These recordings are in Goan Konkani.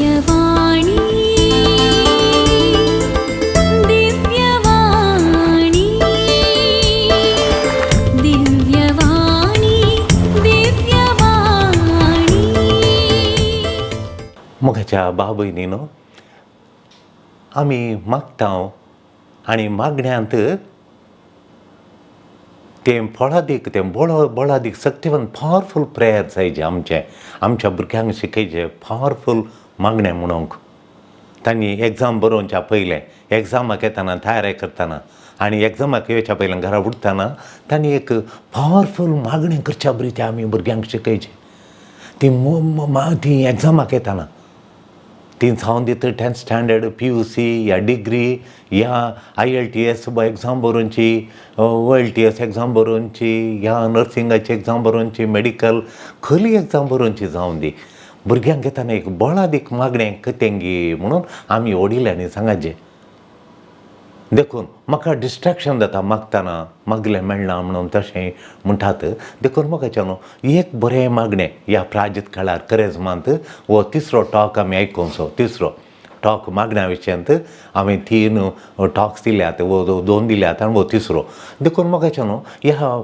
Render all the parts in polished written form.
दिव्यवाणी, दिव्यवाणी, दिव्यवाणी, दिव्यवाणी. मोगाच्या भाव भयणीनो, आमी मागता आनी मागण्यांत तें फळादीक, तें बळादीक शक्तिवंत पावरफूल प्रेयर जायचे. आमचें आमच्या भुरग्यांक शिकयचें पावरफूल मागणें म्हणूंक. तांणी एग्जाम बरोवच्या पयलें, एग्जामाक येताना तयारी करतना आनी एग्जामाक येवच्या पयलें घरा उठतना तांणी एक पावरफूल मागणें करच्या बरी तें आमी भुरग्यांक शिकयचें. ती ती एग्जामाक येताना ती जावन दिता 10th standard, PUC या डिग्री या IELTS exam बरोवची, OLTS exam बरोवची या नर्सिंगाची एग्जाम बरोवची, मेडिकल खंयली एग्जाम बरोवची जावन दी, भुरग्यांक येताना एक बळादीक मागणें कतेंगी म्हणून आमी वडिलांनी सांगाचें. देखून म्हाका डिस्ट्रेक्शन जाता मागतना, मागलें मेळना म्हणून तशें म्हणटात. देखून म्हाका न्हू एक बरें मागणें ह्या प्राजीत काळार करेजमांत हो तिसरो टॉक आमी आयकुचो. तिसरो टॉक मागण्या विशयांत हांवें 3 टॉक्स दिल्यात, वो 2 दिल्यात आनी हो तिसरो. देखून म्हाका न्हू ह्या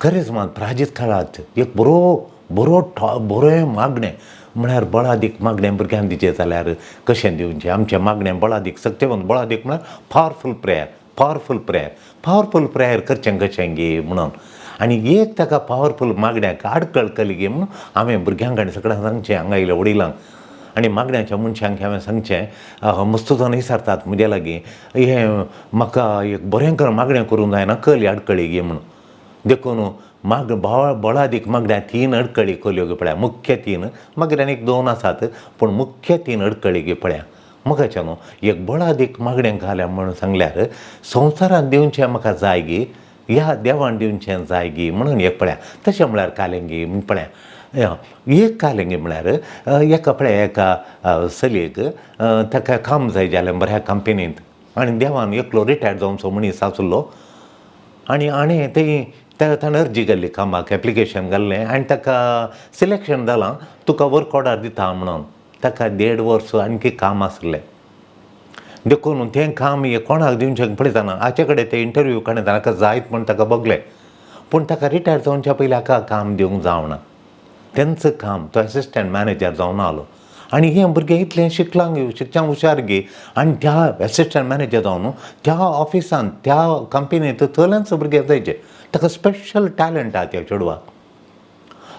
करेजमांत प्राजीत काळांत एक बरो बरो बरें मागणें म्हळ्यार बळादीक मागणें भुरग्यांक दिचें जाल्यार कशें दिवचें. आमचें मागणें बळादीक शक्तिवंत, बळादीक म्हळ्यार powerful prayer, powerful prayer, powerful prayer करचें कशें गे म्हणून. आनी एक ताका पावरफूल मागण्याक आडकळ कली गे म्हणून हांवें भुरग्यांक आनी सगळ्यांक सांगचें, हांगा आयिल्ल्या वडिलांक आनी मागण्याच्या मनशांक हांवें सांगचें. मस्त जावन विचारतात म्हजे लागीं, हें म्हाका एक बरें कर मागणें करूंक जायना, कली आडकळी गे म्हणून. देखून माग बळादीक मागण्या 3 अडकळी कल्यो गे पळया, मुख्य 3, मागीर आनीक 2 आसात पूण मुख्य 3 अडकळी गे पळया. म्हाका न्हू एक बळादीक मागणें घाल्या म्हणून सांगल्यार संवसारांत दिवचें म्हाका जाय गी ह्या देवान दिवचें जाय गी म्हणून एक पळया. तशें म्हळ्यार कालेंगी म्हण पळया, एक कालेंगी म्हळ्यार एका पळया एका चलयेक ताका काम जाय जालें बऱ्या कंपनींत आनी देवान एकलो रिटायर्ड जावचो मनीस आसलो आनी आनी थंय ताणें अर्जी घाल्ली कामाक, एप्लिकेशन घाल्लें आनी ताका सिलेक्शन जालां, तुका वर्क ऑर्डर दिता म्हणून. ताका 1.5 वर्स आणकी काम आसलें. देखून तें काम हें कोणाक दिवचें पळयतना हाचे कडेन ते इंटरव्यू काडटा ताका जायत म्हूण ताका बगलें, पूण ताका रिटायर जावच्या पयलीं हाका काम दिवंक जावना. तेंच काम तो एसिस्टंट मॅनेजर जावन आलो आनी हें भुरगें इतलें शिकलां गे, शिकच्यांक हुशार गे आनी त्या एसिस्टंट मॅनेजर जावन त्या ऑफिसान त्या कंपनींत थंयल्याच भुरगे जायचे. ताका स्पेशल टॅलंट आहा त्या चेडवाक.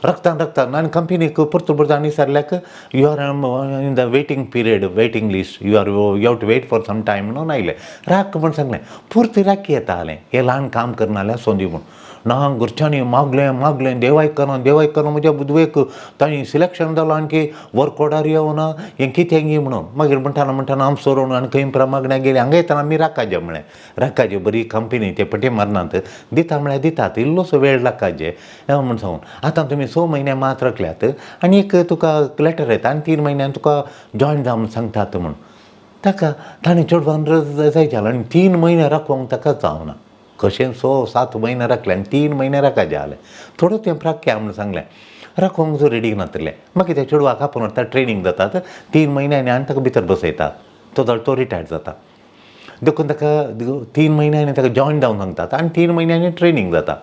रक्तान रक्तान आनी कंपनीक परतो परतो आनी विचारल्याक you are in the waiting period, waiting list, you are you have to wait for some time म्हणून आयलें. राक म्हण सांगलें, पुरती राखी येता आलें हें ल्हान काम करना जाल्यार सोंदी म्हूण ना. घरच्यांनी मागलें मागलें, देव आयकना, देव आयकना, म्हज्या बुदवेक तांणी सिलेक्शन जालां, आणकी वर्क ऑर्डर येवना, हें कितें गी म्हणून. मागीर म्हणटाना म्हणटाना आम सोरोवन आनी खंय परा मागण्या गेली. हांगा येतना आमी राखाजे म्हळें, राखाजे बरी कंपनी ते पटी मारनात, दिता म्हळ्यार दितात, इल्लोसो वेळ लागकाजे म्हूण सांगून. आतां तुमी 6 म्हयने मात राखल्यात आनी एक तुका लेटर येता आनी 3 म्हयन्यान तुका जॉयन जा म्हूण सांगतात म्हूण. ताका ताणें चेडवान जाय जालें आनी 3 म्हयने राखोवंक ताका जावना. कशें 6-7 म्हयने राखले आनी 3 म्हयने राखाजे जालें. थोडो तेंप राखया म्हूण सांगलें, राखोवंक जो रेडी नासलें. मागीर त्या चेडवाक आपोवन व्हरता, ट्रेनींग जातात 3 म्हयन्यांनी आनी ताका भितर बसयतात, तो जाल्यार तो रिटायर्ड जाता. देखून ताका 3 म्हयन्यांनी ताका जॉयन जावन सांगतात आनी 3 म्हयन्यांनी ट्रेनींग जाता.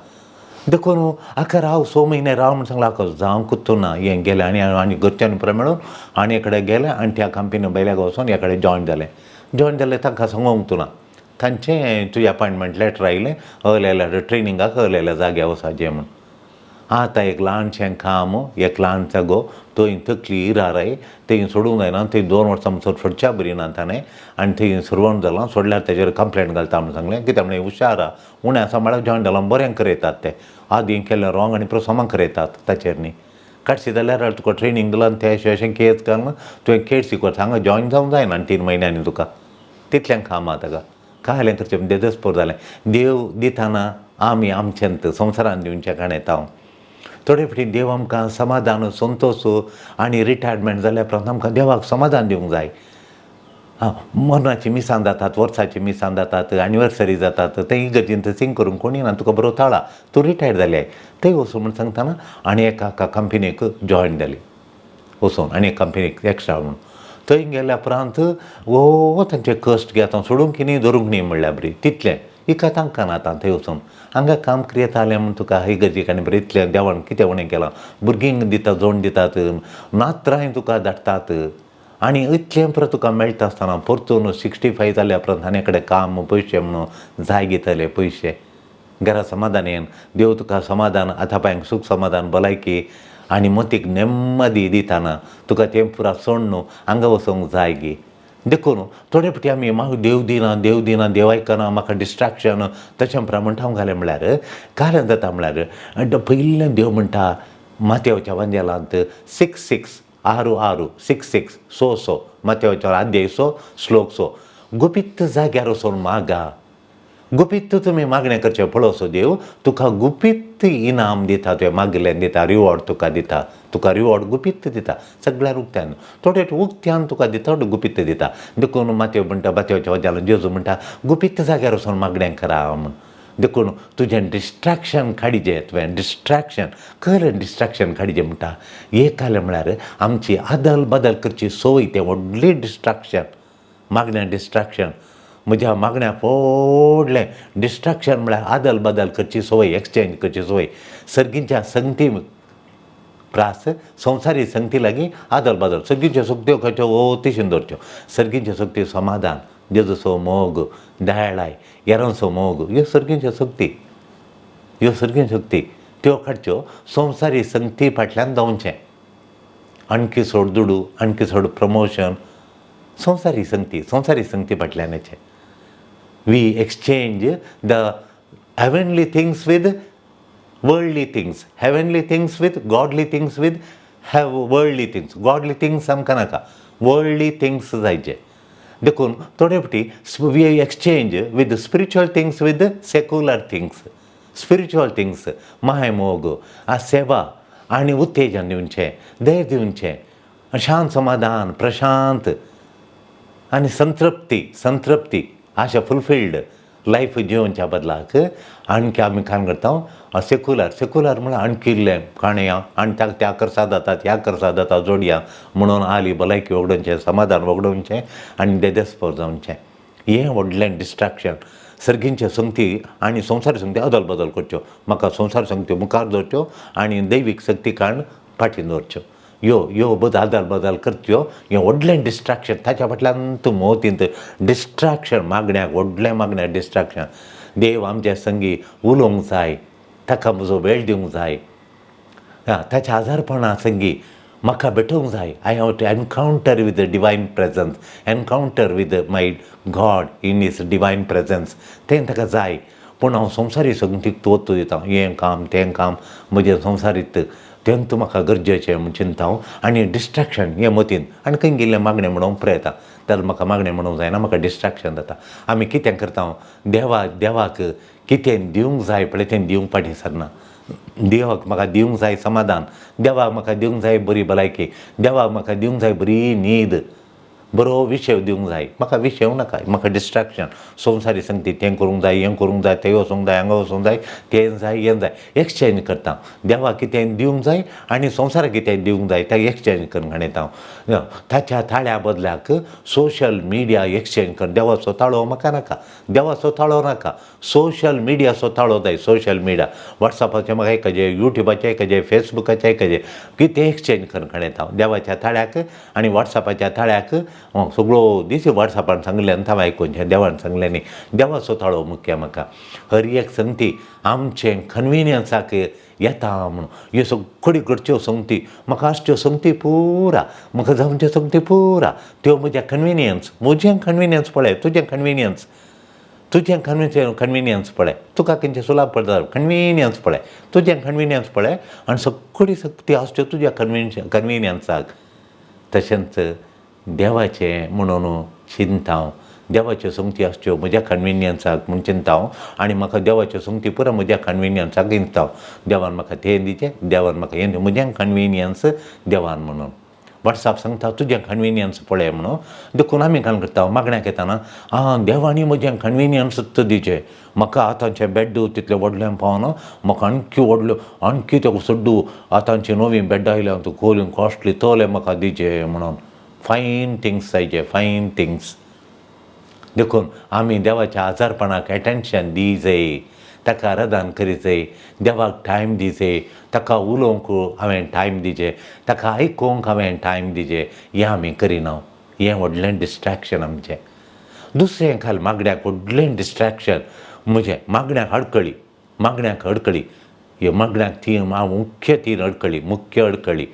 देखून हाका राव 6 म्हयने राव म्हूण सांगलां, हाका जावंकूच ना. हें गेलें आनी आनी घरच्यांनी पुराय मेळून आनी कडेन गेलें आनी त्या कंपनी बैल्याक वचोन ह्या कडेन जॉयन जालें. जॉयन जालें तांकां सांगोंक ना, तांचें तुजें अपॉयंटमेंट लेटर आयलें, हयल्या ट्रेनिंगाक हयल्या जाग्यार वचाचें म्हूण. आतां एक ल्हानशें काम, एक ल्हान जागो, थंय तकली इराराय थंय सोडूंक जायना. थंय 2 वर्सां म्हणसर सोडच्या बरी ना ताणें आनी थंय सुरवण जालां, सोडल्यार ताजेर कंप्लेंट घालता म्हूण सांगलें. कित्याक म्हणलें हुशार आहा, उणें सांबाळाक जॉयन जालां, बरें करयतात ते, आदीं केल्लें रॉंग आनी प्रोसोमां करयतात ताचेर न्ही. काडशी जाल्यार तुका ट्रेनींग दिलां आनी तें अशें अशें केस घालून तुवें केस करता, हांगा जॉयन जावंक जायना आनी 3 म्हयन्यांनी तुका तितलें काम आहा. ताका कांय करचें देदस्पोर जालें. देव दिताना आमी आमच्यांत संवसारान दिवचें काणयता हांव. थोडे फावटी देव आमकां समाधान, संतोश आनी रिटायरमेंट जाल्या उपरांत आमकां देवाक समाधान दिवंक जाय. आं, मरणाची मिसां जातात, वर्साची मिसां जातात, एनिवर्सरी जातात, ते इगर्जेंत सिंग करूंक कोणी ना, तुका बरो ताळा, तूं रिटायर्ड जाले, थंय वचूं म्हूण सांगतना आनी एका कंपनीक जॉयन जाली. वचून आनी एक कंपनीक एक्स्ट्रा म्हणून. थंय गेल्या उपरांत वो तांचे कश्ट घेता सोडूंक न्ही धरूंक न्ही म्हणल्यार बरी तितलें इका तांकां ना. आतां थंय वचून हांगा काम क्रियेतालें म्हूण तुका ही गरजेक आनी बरें इतलें देवान कितें उणें केलां, भुरगींक दिता जोड दितात, नात्रांय तुका धाडटात आनी इतलें परत तुका मेळटा आसतना परतून 65 जाल्या उपरांत आनी कडेन काम पयशे म्हणून जाय घेतले पयशे. घरा समाधान येन देव तुका समाधान आतां पांयांक सूख समाधान भलायकी आनी मतीक नेम्मदी दिताना तुका तें पुरा सोड न्हू हांगा वचोंक जाय गी. देखून थोडे फावटी आमी म्हाका देव दिना देव दिना देव आयकना म्हाका डिस्ट्राक्शन तशें म्हणटा हांव घालें म्हणल्यार कारण जाता म्हणल्यार पयलें देव म्हणटा माथ्याच्या वांजेलांत 6 6 6 6 6 6 6 6 माथ्याच्या आद्याय 6 श्लोक 6 गुपीत जाग्यार वचून मागा, गुपीत तुमी मागणें करचें पळोवचो देव तुका गुपीत इनाम दिता, तुवें मागिल्लें दिता, रिवॉर्ड तुका दिता, तुका रिवॉर्ड गुपीत दिता सगळ्यार उक्त्यान, थोडे उक्त्यान तुका दिता थोडे गुपीत दिता. देखून माथ्यो म्हणटा माथ्याच्या वजालो जेजू म्हणटा गुपीत जाग्यार वचून मागणें करा म्हूण. देखून तुजें डिस्ट्राक्शन काडिजें, तुवें डिस्ट्राक्शन खरें डिस्ट्राक्शन काडिजें म्हणटा. एक आलें म्हळ्यार आमची आदल बदल करची संवय तें व्हडली डिस्ट्राक्शन, मागण्या डिस्ट्राक्शन. म्हज्या मागण्या व्हडलें डिस्ट्राक्शन म्हळ्यार आदल बदल करची संवय, एक्सचेंज करची संवय. सर्गीच्या संगती प्रास संवसारी संगती लागीं आदल बदल, सर्गीच्यो शक्त्यो खंयच्यो ओ तिशेन दवरच्यो, सर्गीच्यो शक्ती समाधान, जेजूचो मोग, दयाळाय, हेरांचो मोग, ह्यो सर्गीच्यो शक्ती, ह्यो सर्गीच्यो शक्ती त्यो काडच्यो संवसारी संगती फाटल्यान धांवचें. आणखी सोड दुडू, आणखी सोड प्रमोशन, संवसारी संगती, संवसारी संगती फाटल्यान येचें. We exchange the heavenly things with worldly things, heavenly things with godly things with have worldly things. Godly things आमकां नाका, वर्ल्डली थिंग्स जायचे. देखून थोडे फावटी we exchange with spiritual things with secular things. Spiritual things my मोग, सेवा आनी उत्तेजन दिवचें, धैर्य दिवचें, शांत समाधान, प्रशांत आनी संतृप्ती, संतृप्ती अशें फुलफिल्ड लायफ जिवनच्या बदलाक आणखी आमी काम करता सेक्युलर. सेक्युलर म्हळ्यार आणखी इल्लें काणया आनी ताका त्या कर्सा जातात ह्या कर्सा जाता जोडया म्हणून आली भलायकी वगडोवचें, समाधान वगडोवचें आनी देदेस्पोर जावचें. हें व्हडलें डिस्ट्राक्शन. सर्गींचे संगती आनी संवसारी संगती अदल बदल करच्यो, म्हाका संवसार संगत्यो मुखार दवरच्यो आनी दैवीक शक्ती काडून फाटीं दवरच्यो. यो यो बदल बदल करच्यो, हें व्हडलें डिस्ट्राक्शन. ताच्या फाटल्यान तूं मोतींत डिस्ट्राक्शन मागण्याक, व्हडलें मागण्याक डिस्ट्राक्शन. देव आमच्या संगी उलोवंक जाय, ताका म्हजो वेळ दिवंक जाय, ताच्या आजारपणा संगी म्हाका भेटोवंक जाय. I have to encounter with the divine presence, encounter with my God in his divine presence, तें ताका जाय. पूण हांव संवसारी संगतीक तोत दिता, हें काम तें काम म्हजें संवसारीत तें तूं म्हाका गरजेचें म्हूण चिंता हांव आनी डिस्ट्राक्शन हें मतीन आनी खंय गेल्लें मागणें म्हणून प्रयता तर म्हाका मागणें म्हणूंक जायना, म्हाका डिस्ट्राक्शन जाता. आमी कितें करता, देवा देवाक कितें दिवंक जाय पळय तें दिवंक फाटीं सरना. देवाक म्हाका दिवंक जाय समाधान, देवाक म्हाका दिवंक जाय बरी भलायकी, देवाक म्हाका दिवंक जाय बरी न्हीद, बरो विशय दिवंक जाय. म्हाका विशय नाका, म्हाका डिस्ट्राक्शन संवसारी संगती तें करूंक जाय, हें करूंक जाय, थंय वचूंक जाय, हांगा वचूंक जाय, तें जाय, हें जाय, एक्सचेंज करता. देवाक कितें दिवंक जाय आनी संवसाराक कितें दिवंक जाय तें एक्सचेंज करून घाणयता हांव. ताच्या ताळ्या बदल्याक सोशल मिडिया एक्सचेंज कर. देवाचो ताळो म्हाका नाका, देवाचो ताळो नाका, सोशल मिडियाचो ताळो जाय. सोशल मिडिया वॉट्सॅपाचें म्हाका आयकजे, युट्युबाचें आयकजे, फेसबुकाचें आयकजे, कितें एक्सचेंज करून घाणयता हांव देवाच्या ताळ्याक आनी वॉट्सॅपाच्या ताळ्याक. सगळो दीस वॉट्सॅपान सांगलें आनी हांवें आयकून देवान सांगलें न्ही, देवाचो ताळो मुख्य म्हाका. हर एक संगती आमचें कन्विनियन्साक येता म्हणून ह्यो सगळ्यो घडच्यो संगती म्हाका आसच्यो संगती पुरा, म्हाका जावच्यो संगती पुरा त्यो म्हज्या कन्विनियन्स, म्हजें कन्विनियन्स पळय, तुजें कन्विनियन्स, तुजें कन्विनियन्स पळय, तुका खंयचें सुलाभ पडटा कन्विनियन्स पळय, तुजें कन्विनियन्स पळय आनी सगळी शक्ती आसच्यो तुज्या कन्विनियन्साक. तशेंच देवाचें म्हणून चिंता हांव, देवाच्यो संगती आसच्यो म्हज्या कन्विनियन्साक म्हूण चिंता हांव आनी म्हाका देवाच्यो संगती पुरा म्हज्या कन्विनियन्साक चिंता हांव. देवान म्हाका तें दिचें, देवान म्हाका हें, म्हजें कन्विनियन्स देवान म्हणून. वॉट्सॅप सांगता तुजें कन्विनियन्स पळय म्हणून. देखून आमी कांय करता मागण्याक येताना आं देवांनी म्हजें कन्विनियन्स दिचें, म्हाका आतांचें बेड तितलें व्हडलें पावना, म्हाका आणखी व्हडलें आणखी तेका सड्डू आतांची नवी बेड आयल्या खोल कॉस्टली तोले म्हाका दिचें म्हणून. फायन थिंग्स जायचे, फायन थिंग्स. देखून आमी देवाच्या आजारपणाक एटेन्शन दी जाय, ताका आराधन करी जाय, देवाक टायम दी जाय, ताका उलोवंक हांवें टायम दिजे, ताका आयकूंक हांवें टायम दिजे. हें आमी करिना, हें व्हडलें डिस्ट्रेक्शन आमचें. दुसरें खाल मागण्याक व्हडलें डिस्ट्रेक्शन म्हजें मागण्याक अडकळी, मागण्याक अडकळी. ह्यो मागण्याक तीन मुख्य तीन अडकळी, मुख्य अडकळी,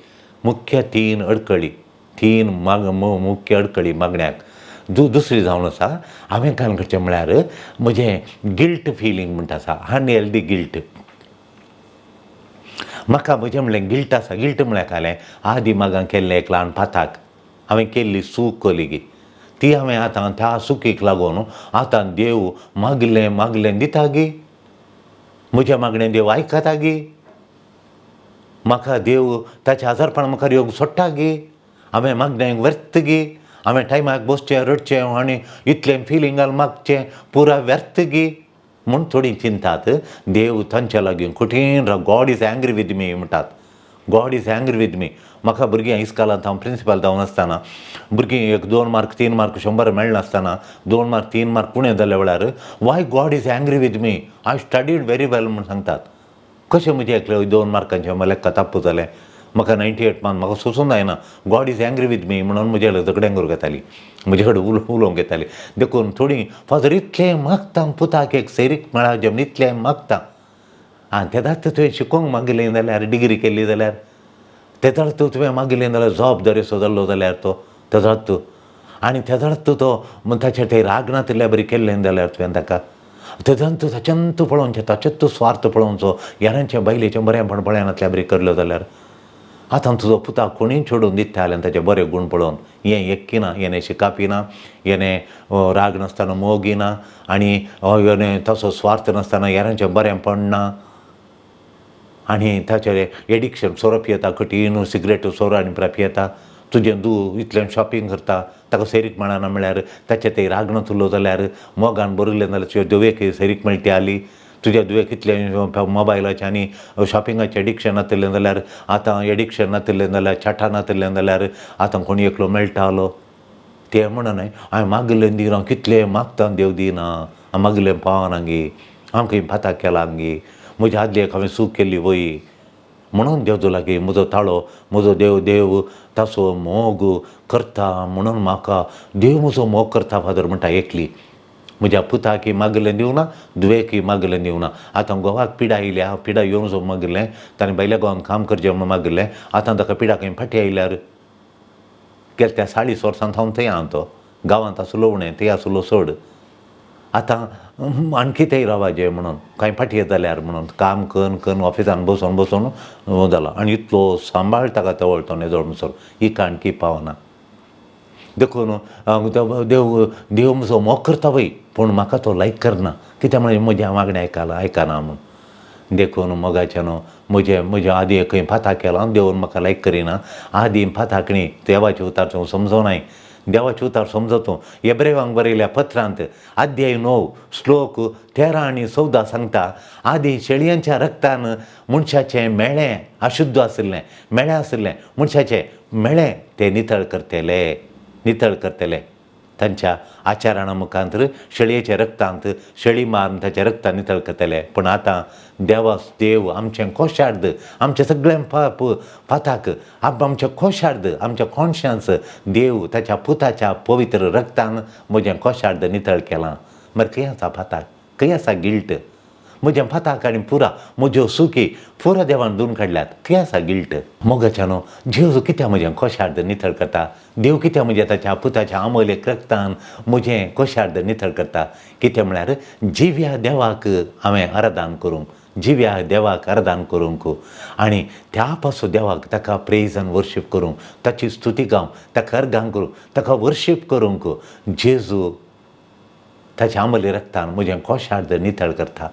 मुख्य तीन अडकळी, तीन मुख्य अडकळी मागण्याक. दुसरी जावन आसा हांवें कांय करचें म्हळ्यार म्हजें गिल्ट फिलींग म्हणटा आसा, अनहेल्दी गिल्ट. म्हाका म्हजें म्हणलें गिल्ट आसा. गिल्ट म्हळ्यार कालें आदी मागां केल्लें एक ल्हान पाताक हांवें केल्ली चूक लेगीत ती हांवें आतां त्या चुकीक लागून आतां देव मागलें मागलें दिता गी, म्हजें मागणें देव आयकता गी, म्हाका देव ताच्या आजारपणा मुखार येवंक सोडटा गी, हांवें मागणें व्यर्थ गी, हांवें टायमाक बसचें रडचें आनी इतलें फिलिंगान मागचें पुरा व्यर्थ गी म्हूण थोडीं चिंतात. देव तांच्या लागीं कठीण, God is angry with me म्हणटात, God is angry with me. म्हाका भुरगीं इस्कालांत हांव प्रिंसिपल जावन आसतना भुरगीं एक 2 मार्क 3 मार्क 100 मेळनासतना 2 मार्क 3 मार्क उणें जाल्या वेळार why God is angry with me, I studied very well म्हूण सांगतात. कशें म्हजें एकलें 2 मार्कांचें लेखा ताप्पू जालें, म्हाका 98 मार्क म्हाका सोसून जायना, God is angry with me म्हणून म्हजे झगड्यांक करूंक येताली, म्हजे कडेन उलोवंक येताली. देखून थोडीं फादर इतलें मागता पुताक एक सैरीक मेळा जेवण इतलें मागता, आं तेदाच तुवें शिकोवंक मागिल्लें जाल्यार डिग्री केल्ली जाल्यार तेदाच तुवें मागिल्लें जाल्यार जबाबदारीचो जाल्लो जाल्यार तो तेदाच आनी तेदाच तो ताचेर ते राग नातिल्ल्या बरी केल्लें जाल्यार तुवें ताका तेजान तूं ताच्यान तूं पळोवचें, ताचेच तूं स्वार्थ पळोवचो, हेरांचें बायलेचें बरेंपण पळयनातल्या बरी करलो जाल्यार आतां तुजो पुताक कोणीय सोडून दिता जाल्यार ताचे बरे गूण पळोवन हें एक्की ना, हेणें शिकापी ना, हेणें राग नासतना मोगी ना आनी हेणें तसो स्वार्थ नासतना हेरांचें बरेंपण ना आनी ताचेर एडिक्शन सोरो पियेता, कठीण सिगरेट सोरो आनी पियेता, तुजें दू इतलें शॉपिंग करता, ताका सैरीक मेळना म्हळ्यार ताचें ते राग नातलो जाल्यार मोगान बरयलें जाल्यार तुज्या धुवेक सैरीक मेळटी आली, तुज्या धुवेक इतलें मोबायलाचें आनी शॉपिंगाचें एडिक्शन नातिल्लें जाल्यार आतां एडिक्शन नातिल्लें जाल्यार छाटा नातिल्लें जाल्यार आतां कोणी एकलो मेळटालो. तें म्हणून हांवें मागलें दिना, कितलें मागता देव दिना, हांव मागलें पावना गे, हांव खंय पाताक केलां गे, म्हज्या आदलेक हांवें चूक केल्ली वय म्हणून देव लागीं म्हजो ताळो म्हजो देव देव ताचो मोग करता म्हणून म्हाका देव म्हजो मोग करता फादर म्हणटा एकली. म्हज्या पुताकी मागलें दिवना, धुवेकय मागलें दिवना. आतां घोवाक पिडा आयल्या, पिडा येवन सो मागिल्लें, ताणें भायल्या गांवांत काम करचें म्हणून मागिल्लें, आतां ताका पिडा खंय फाटीं आयल्यार गेल्या त्या 40 वर्सां थावन थंय आहा तो गांवांत आसलो उणें थंय आसलो चड, आतां आणखी थंय रावाचें म्हणून कांय फाटीं येत जाल्यार म्हणून काम करून करून ऑफिसान बसून बसून जाला आनी इतलो सांबाळ ताका तवळ तो नेजोळ म्हणसर ही आणखी पावना. देखून देव देव म्हजो मोग करता वय पूण म्हाका तो लायक करना, कित्याक म्हळ्यार म्हजें मागणें आयकलां आयकना म्हूण. देखून मोगाचें न्हू म्हजें म्हजें आदी खंय पाताक केलां देवन म्हाका लायक करिना, आदी पाताक न्ही देवाचें उतार तूं समजोनाय, देवाचें उतार समजतो. एब्रेवांक बरयल्या पत्रांत अध्याय 9 श्लोक 13 आनी 14 सांगता, आदी शेळयांच्या रक्तान मनशाचें मेळें अशुद्ध आशिल्लें, मेळें आशिल्लें मनशाचें मेळें तें नितळ करतले, नितळ करतले तांच्या आचारां मुखांत शेळयेच्या रक्तांत शेळी मारून ताच्या रक्तान नितळ करतले. पूण आतां देवा देव आमचें कोशार्द आमचें सगळें पाप पाताक आमचें कोशार्द आमचें कॉन्शियन्स देव ताच्या पुताच्या पवित्र रक्तान म्हजें कोशार्द नितळ केलां. मागीर खंय आसा पाताक, खंय आसा गिल्ट? म्हजें पाताक आनी पुरा म्हज्यो सुकी पुरा देवान धुवन काडल्यात, खंय आसा गिल्ट? मोगाच्या न्हू जेजू कित्याक म्हजें कोशार्द नितळ करता, देव कित्याक म्हज्या ताच्या पुताच्या आमोलेक रक्तान म्हजें कोशार्द नितळ करता? कितें म्हळ्यार जिव्या देवाक हांवें आराधन करूंक, जिव्या देवाक आराधन करूंक आनी त्या पासून देवाक ताका प्रेज आनी वर्शीप करूंक, ताची स्तुती गावंक, ताका अर्गां करूंक, ताका वर्शीप करूंक जेजू ताच्या आमले रक्तान म्हजें कोशार्द नितळ करता.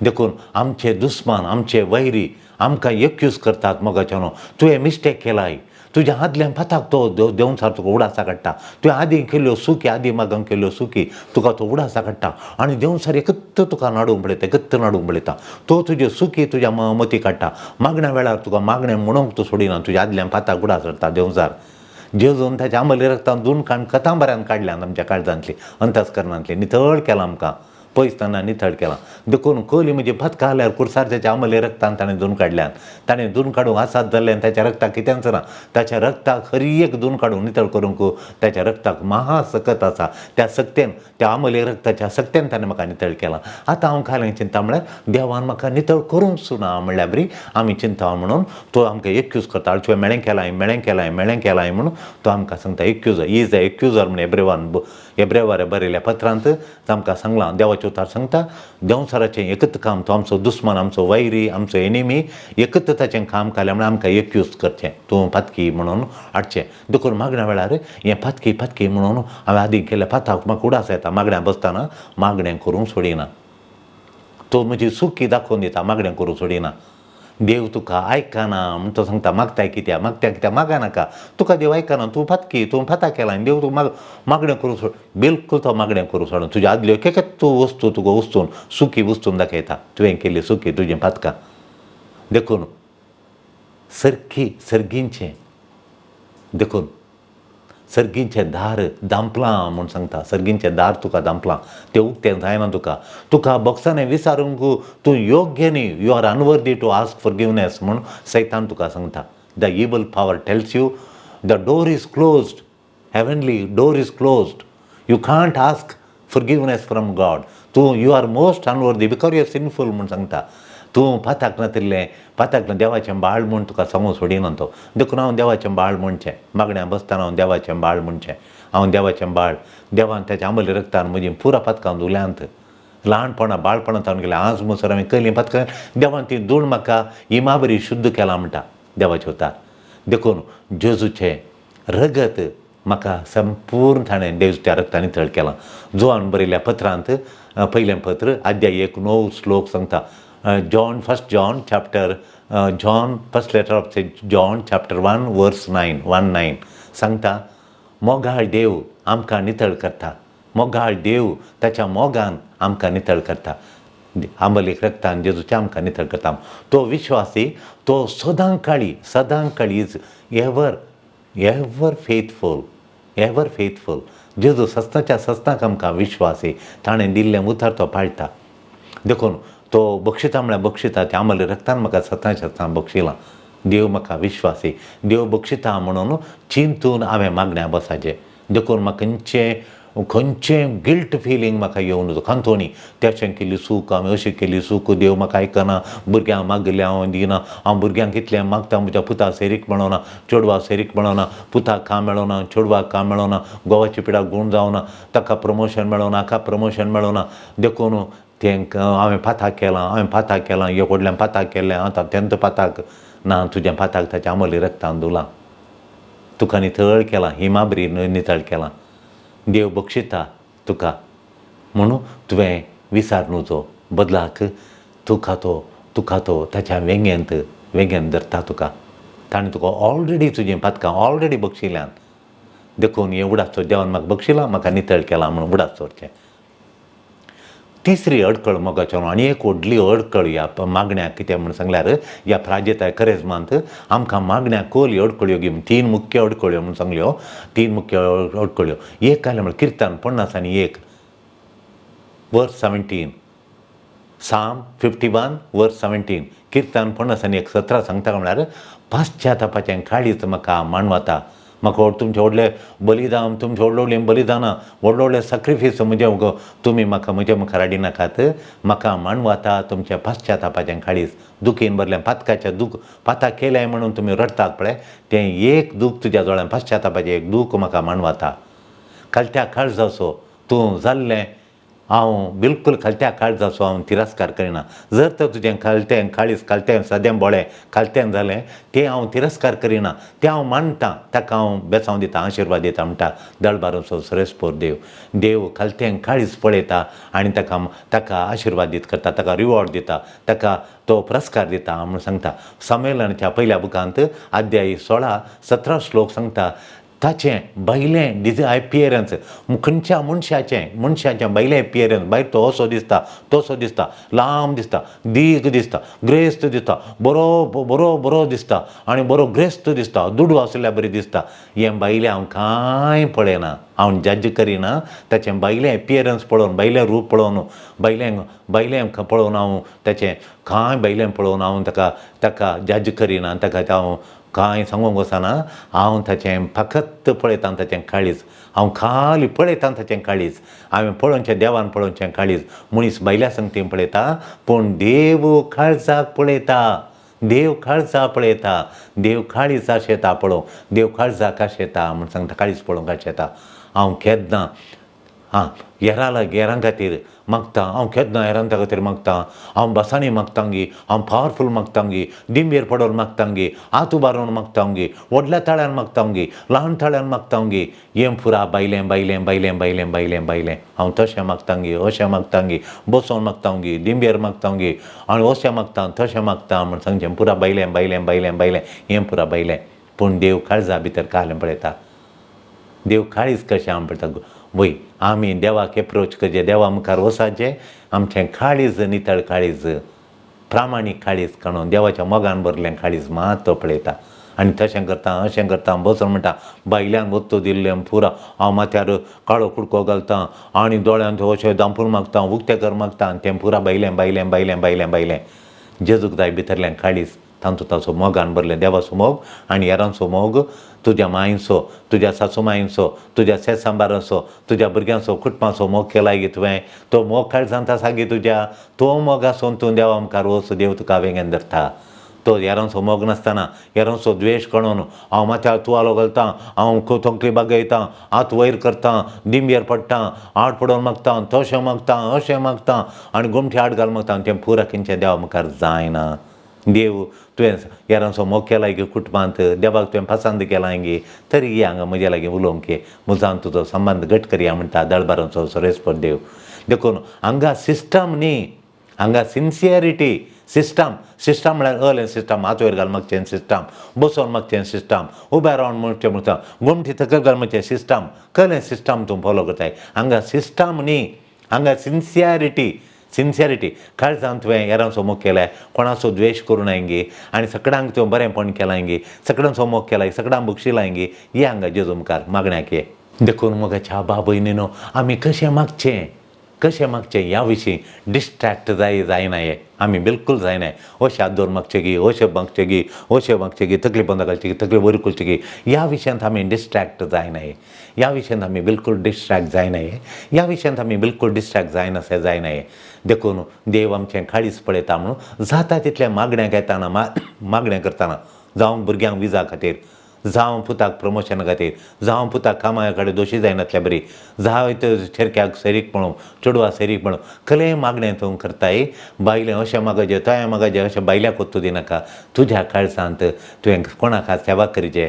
देखून आमचे दुस्मान आमचे वैरी आमकां एक्यूज करतात मोगाच्यानो, तुवें मिस्टेक केलाय, तुज्या आदल्या पाताक तो देंवचार तुका उडासा काडटा. तुवें आदीं केल्ल्यो सुकी, आदीं मागांक केल्ल्यो सुकी तुका तो उडासा काडटा आनी देंवचार एकत्त तुका नाडूंक पळयता, एकत्त नाडूंक पळयता. तो तुज्यो सुकी तुज्या मती काडटा. मागण्या वेळार तुका मागणें म्हणूंक तो सोडिना, तुज्या आदल्या पाताक उडास हाडटा देंवचार. जेजून ताच्या आमले रक्तान दोन काण कथांबऱ्यान काडल्यान आमच्या काळजांतली, अंतस्करणांतली, नितळ केलां आमकां, पयसतना नितळ केलां. देखून कोली म्हणजे भात घाल्यार कुर्सार ताच्या आमले रक्तान ताणें धुवन काडल्यान, ताणें धुवन काडूंक आसात जाल्ल्यान ताच्या रक्ताक कितेंच ना. ताच्या रक्ताक हर एक धुवन काडूंक नितळ करूंक ताच्या रक्ताक महासकत आसा. त्या सक्तेन, त्या आमले रक्ताच्या सक्तेन ताणें म्हाका नितळ केलां. आतां हांव खालें चिंता म्हळ्यार देवान म्हाका नितळ करूंक सुना म्हणल्यार बरी आमी चिंता म्हणून तो आमकां एक्यूज करता. तुवें मेळें केलां, मेळें केलां, मेळें केलां म्हणून तो आमकां सांगता. एक्यूजर is a accuser म्हण एब्रेवान एब्रेवार बरयल्या पत्रांत आमकां सांगलां. देवाचें उतर सांगता देंवचाराचें एकच काम, तो आमचो दुस्मान, आमचो वैरी, आमचो एनिमी, एकच ताचें काम काडलें म्हळ्यार आमकां एक्यूज करचें, तूं पातकी म्हणून हाडचें. देखून मागण्या वेळार हें पातकी पातकी म्हणून हांवें आदीं केल्ल्या पाताक म्हाका उडास येता. मागण्या बसतना मागणें करूंक सोडिना, तो म्हजी सुकी दाखोवन दिता, मागणें करूंक सोडिना. देव तुका आयकना म्हण तो सांगता. मागताय कित्याक, मागता कित्याक, मागा नाका, तुका देव आयकना, तूं पातकी, तूं पाता केला आनी देव तुका मागणें करूंक सोड, बिलकूल तो मागणें करूंक सोडना. तुज्या आदल्यो एक एक तूं वस्तू तुका वस्तून सुकी वस्तून दाखयता, तुवें केल्ली सुकी तुजें पातकां. देखून सरकी सर्गींचें, देखून सर्गींचें दार दांपलां म्हूण सांगता. सर्गींचें दार तुका दांपलां, तें उक्तें जायना तुका. तुका बॉक्सांनी विचारूंक तूं योग्य न्ही, you are unworthy to ask forgiveness म्हूण सैतान तुका सांगता. The evil power tells you the door is closed, heavenly door is closed, you can't ask forgiveness from God. तूं you are most unworthy because you are sinful म्हूण सांगता. तूं पाताक नातिल्लें, पाताक ना देवाचें बाळ म्हूण तुका सांगूंक सोडिना तो. देखून हांव देवाचें बाळ म्हणचें, मागण्या बसतना हांव देवाचें बाळ म्हणचें, हांव देवाचें बाळ. देवान ताच्या आंबले रक्तान म्हजीं पुरा पातकां धुल्यांत. ल्हानपणा बाळपणांत हांवें गेलें, आज म्हणसर हांवें केलीं पातकां, देवान ती धुवन म्हाका इमा बरी शुद्ध केलां म्हणटा देवाचें उतार. देखून जेजूचें रगत म्हाका संपूर्ण ताणें देवच्या रक्तान नितळ केलां. जुवान बरयल्ल्या पत्रांत पयलें पत्र अध्याय 1 9 श्लोक सांगता. John, first John chapter, John first letter of Saint John chapter 1 verse 9 1 9 सांगता, मोगाळ देव आमकां नितळ करता. मोगाळ देव ताच्या मोगान आमकां नितळ करता. आंबलीक रक्तान जेजूच्या आमकां नितळ करता. तो विश्वासी तो सदां काळी, सदां काळी is ever ever faithful, ever faithful. जेजू सस्ताच्या सस्ताक आमकां विश्वासी, ताणें दिल्लें उतर तो पाळटा. देखून तो बक्षिता म्हळ्यार बक्षिता. त्या आमले रक्तान म्हाका सतां सतां बक्षिलां. देव म्हाका विश्वासी, देव बक्षिता म्हणून चिंतून हांवें मागण्या बसाचें. देखून म्हाका खंयचें खंयचें गिल्ट फिलींग म्हाका येवं नजो. खंतोनी त्याचें केली चूक, हांवें अशी केली चूक, देव म्हाका आयकना, भुरग्यांक मागिल्लें हांव दिना, हांव भुरग्यांक कितलें मागता, म्हज्या पुता सेरीक मेळना, चेडवा सेरीक मेळना, पुताक काम मेळना, चेडवाक काम मेळना, घोवाची पिडा गूण जावना, ताका प्रमोशन मेळना, हाका प्रमोशन मेळना, देखून तेंकां हांवें पाताक केलां, हांवें पाताक केलां, हे व्हडल्यान पाताक केल्लें, आतां तेंत पाताक ना, तुजें पाताक ताच्या आमली रक्तान धुलां, तुका नितळ केलां, हिमाबरी नितळ केलां, देव बक्षिता तुका म्हणून तुवें विचार न्हू. बदलाक तुका तो, तुका तो ताच्या वेंगेंत वेंगेंत धरता तुका. ताणें तुका ऑलरेडी तुजीं पातकां ऑलरेडी बक्षिल्यान. देखून हें उडास, देवान म्हाका बक्षिलां, म्हाका नितळ केलां म्हणून उडास दवरचें. तिसरी अडकळ मोगाचो आनी एक व्हडली अडकळ ह्या मागण्याक कितें म्हूण सांगल्यार, ह्या प्राजेताय करेजमांत आमकां मागण्याक कोली अडकळ्यो घेवन तीन मुख्य अडकळ्यो म्हूण सांगल्यो. तीन मुख्य अडकळ्यो. एक आयलें म्हळ्यार किर्तन 51 verse 17, Psalm 51 verse 17. किर्तन 51:17 सांगता म्हळ्यार पाश्चातापाचें काळीज म्हाका मानवता. म्हाका तुमचे व्हडले बलिदान, तुमचे व्हडले व्हडले बलिदानां, व्हडले व्हडले सॅक्रिफायस म्हजे तुमी म्हाका म्हजे मुखार हाडिनाकात. म्हाका मानवता तुमच्या पाश्चातापाचें काळीज. दुखीन भरलें पातकाचें दूख, पाताक केलें म्हणून तुमी रडटात पळय, तें एक दूख तुज्या दोळ्यान पाश्चातापाचें एक दूख म्हाका मानवता. कालत्या काळजाचो तूं जाल्लें हांव बिलकूल खालत्या काळजाचो हांव तिरस्कार करिना. जर तर तुजें खालतें काळीज खालतें सदें बोळें खालतें जालें तें हांव तिरस्कार करिना, तें हांव मानता, ताका हांव बेसांव दिता, आशिर्वाद दिता म्हणटा दळबाराचो सरेस्पोर देव. देव खालतें काळीज पळयता आनी ताका ताका आशिर्वादीत करता, ताका रिवॉर्ड दिता, ताका तो पुरस्कार दिता म्हूण सांगता. संमेलनाच्या पयल्या बुकांत अध्याय 16-17 श्लोक सांगता ताचें भायलें डिज एपियरन्स खंयच्या मनशाचें मनशाचें भायलें एपियरन्स, भायर तो असो दिसता तसो दिसता, लांब दिसता, दीर्घ दिसता, ग्रेस्त दिसता, बरो बरो बरो दिसता आनी बरो ग्रेस्त दिसता, दुडू आशिल्ल्या बरी दिसता, हें भायलें हांव कांय पळयना, हांव जज करिना. ताचें भायलें एपियरन्स पळोवन, भायलें रूप पळोवन, भायलें भायलें पळोवन हांव ताचें कांय भायलें पळोवन हांव ताका ताका जज करिना, ताका हांव कांय सांगूंक वचना. हांव ताचें फकत पळयतां ताचें काळीज, हांव खाली पळयतां ताचें काळीज. हांवें पळोवचें देवान पळोवचें काळीज. मनीस भायल्या संगतीन पळयता पूण देव काळजाक पळयता, देव काळजा पळयता, देव काळीज आशेता पळोवंक, देव काळजाक आशेता म्हूण सांगता, काळीज पळोवंक आशेता. हांव केन्ना आं हेरां हेरां खातीर मागता, हांव केन्ना हेरां खातीर मागता, हांव बसांनी मागतांगी, हांव पावरफूल मागतांगी, दिंबेर पडोवन मागतांगी, हात उबारून मागतांगी, व्हडल्या ताळ्यान मागतांगी, ल्हान ताळ्यान मागतांगी, हें पुरा भायलें भायलें भायलें भायलें भायलें भायलें हांव तशें मागतांगी, अशें मागतांगी, बसोन मागतांगी, दिंबेर मागतांगी आनी अशें मागता तशें मागता म्हूण सांगचें पुरा भायलें भायलें भायलें भायलें हें पुरा भायलें. पूण देव काळजा भितर कालें पळयता, देव काळीज कशें आम पळयता. वय आमी देवाक एप्रोच करचें, देवा मुखार वचाचें, आमचें काळीज नितळ काळीज, प्रामाणीक काळीज काडून देवाच्या मोगान भरलें काळीज मात तो पळयता. आनी तशें करता अशें करता बसून म्हणटा भायल्यान वत्तो दिल्लें पुरा हांव माथ्यार काळो कुडको घालता आनी दोळ्यांत अशें दांपून मागता, उक्तें कर मागता, आनी तें पुरा भायलें भायलें भायलें भायलें भायलें. जेजूक जाय भितरलें काळीज, तांचो ताचो मोगान भरलें देवाचो मोग आनी हेरांचो मोग, तुज्या मांयचो, तुज्या सासू मांयचो, तुज्या शेतसांबाराचो, तुज्या भुरग्यांचो, कुटुंबाचो मोग केला गे तुवें, तो मोग काळजांत आसा गे तुज्या, तो मोग आसून तूं देवा मुखार वच, देव तुका वेंगेन धरता. तो हेरांचो मोग नासतना हेरांचो द्वेश करून हांव माथ्यार तुवालो घालता, हांव तकली बागयता, हात वयर करता, दिंबेर पडटा, आड पडोवन मागता, तशें मागता अशें मागता आनी गोमटी आड घाल मागता, तें पुरा खंयच्या देवा मुखार जायना. देव तुवें हेरांचो मोग केला गे कुटुंबांत, देवाक तुवें पसंद केला गे, तरी ये हांगा म्हज्या लागीं उलोवंक ये, म्हजान तुजो संबंद घट करया म्हणटा दळबारांचो सरेस्पर देव. देखून हांगा सिस्टम न्ही, हांगा सिन्सियरिटी. सिस्टम सिस्टम म्हळ्यार अलें सिस्टम, हात वयर घाल मागचें सिस्टम, बसोवन मागचें सिस्टम, उबें रावन म्हणचें म्हणटा, गोमटी तकल घाल म्हणचें सिस्टम, कसलें सिस्टम तूं फॉलो करताय. हांगा सिस्टम न्ही, हांगा सिन्सियरिटी. सिन्सियरिटी काळजान तुवें हेरांचो मोग केलाय, कोणाचो द्वेश करूं नाय गे, आनी सगळ्यांक तुवें बरेंपण केलां गे, सगळ्यांचो मोग केलाय, सगळ्यांक बक्षिलाय गे, ये हांगा जेजू मुखार मागण्याक ये. देखून मोगाच्या बाबयनीनो आमी कशें मागचें कशें मागचें ह्या विशीं डिस्ट्रॅक्ट जाय जायना, हे आमी बिलकूल जायना. अशें हात दवर मागचें गी, अशें मागचें गी, अशें मागचें गी, तकली बंद घालची गी, तकली वयर करची गी, ह्या विशयांत आमी डिस्ट्रॅक्ट जायना. हे ह्या विशयांत आमी बिलकूल डिस्ट्रॅक्ट जायना. हे ह्या विशयांत आमी बिलकूल डिस्ट्रॅक्ट जायनाशें जायना. हे देखून देव आमचें काळीज पळयता म्हणून जाता तितलें मागणें घेताना, मागणें करतना, जावं भुरग्यांक विजा खातीर, जावं पुताक प्रमोशना खातीर, जावं पुताक कामा कडेन दोशी जायनातल्या बरी, जावं चेरक्याक सैरीक म्हणून, चेडवा सैरीक म्हणून, कसलेंय मागणें तूं करताय, बायलें अशें मागचें तशें मागचें अशें बायल्याक वत्तू दिनाका. तुज्या काळजांत तुवें कोणाक सेवा करचे,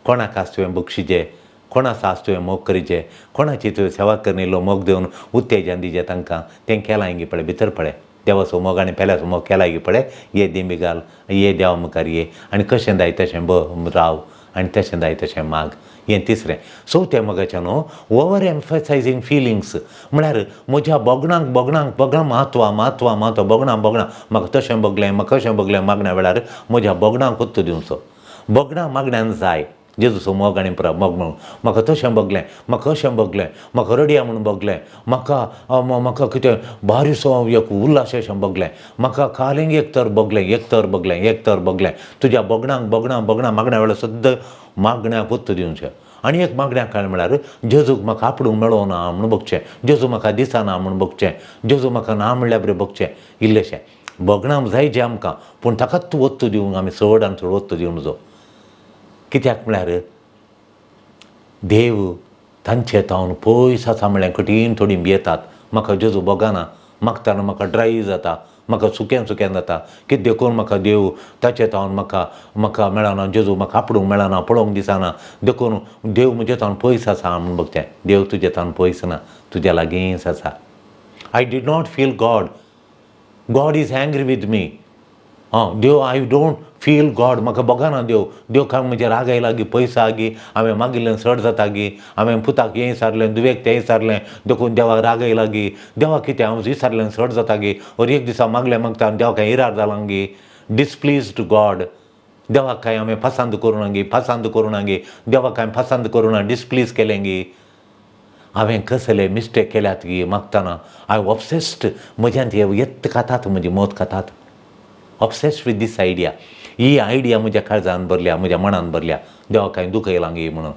कोणाक आज तुवें बक्षिचे, कोणाचो आज तुवें मोग करचे, कोणाची तुवें सेवा करून इल्लो मोग दिवन उत्तेजन दिचें तांकां, तें केलां गी पळय, भितर पळय देवाचो मोग आनी पेल्याचो मोग केला गी पळय, ये दिंबी घाल, ये देवा मुखार ये आनी कशें जाय तशें राव आनी तशें जाय तशें माग. हें तिसरें. चवथें मोगाचें न्हू ओवर एम्फसायजींग फिलिंग्स, म्हळ्यार म्हज्या बोगणांक बोगणांक बोगणां म्हत्व म्हत्व म्हत्व बोगणां बोगणां, म्हाका तशें भोगलें म्हाका कशें भोगलें मागण्या वेळार म्हज्या बोगणांक वत्तो दिवचो. बोगणां मागण्यान जाय जेजूचो मोग आनी मोग म्हणून म्हाका तशें भोगलें, म्हाका अशें भोगलें, म्हाका रडया म्हणून भोगलें, म्हाका म्हाका कितें बारीसो एक उल्हास अशें भोगलें, म्हाका कालिंग एक तर भोगलें, एक तर भोगलें, एक तर भोगलें. तुज्या बोगणांक बोगणां बोगणां मागण्या वेळार सुद्दां मागण्याक वत्तो दिवचें. आनी एक मागण्या काळ म्हळ्यार जेजूक म्हाका आपडूंक मेळोना म्हूण भोगचें, जेजू म्हाका दिसना म्हूण भोगचें, जेजू म्हाका ना म्हणल्यार बरें भोगचें. इल्लेशें बोगणां जाय जें आमकां, पूण ताकाच वत्तो दिवंक आमी चड आनी चड वत्तो दिवंक नजो. कित्याक म्हळ्यार देव तांचे तावन पयस आसा म्हळ्यार कठीण थोडीं भियेतात. म्हाका जेजू भोगना, मागतना म्हाका ड्राय जाता, म्हाका सुकें सुकें जाता, कितें देखून म्हाका देव ताचे तावन म्हाका म्हाका मेळना, जेजू म्हाका आपडूंक मेळना, पळोवंक दिसना, देखून देव म्हजे तावन पयस आसा म्हूण बगचें. देव तुजे तावन पयस ना, तुज्या लागींच आसा. I did not feel God, God is angry with me. आं देव, I don't feel God, म्हाका भोगना देव, देव काय म्हजे राग आयला गी, पयस आहा गी, हांवें मागिल्लें चड जाता गी, हांवें पुताक हें विचारलें, धुवेक तें विचारलें, देखून देवाक राग आयला गी, देवाक कितें हांव विचारलें चड जाता गी, or एक दिसा मागलें मागता देवाक कांय इरार जालां गी, डिसप्लीज्ड गॉड, देवाक कांय हांवें पसंद करूं ना गी, पसंद करूं ना गी, देवाक कांय पसंद करूं ना, डिसप्लीज केलें गी, हांवें कसले मिस्टेक केल्यात गी मागतना, I obsessed, म्हज्यान येत खातात, म्हजी मत खातात, obsessed with these idea, he idea म्हज्या काळजान भरल्या, म्हज्या मनान भरल्या, देवाक कांय दुखयलां गी म्हणून.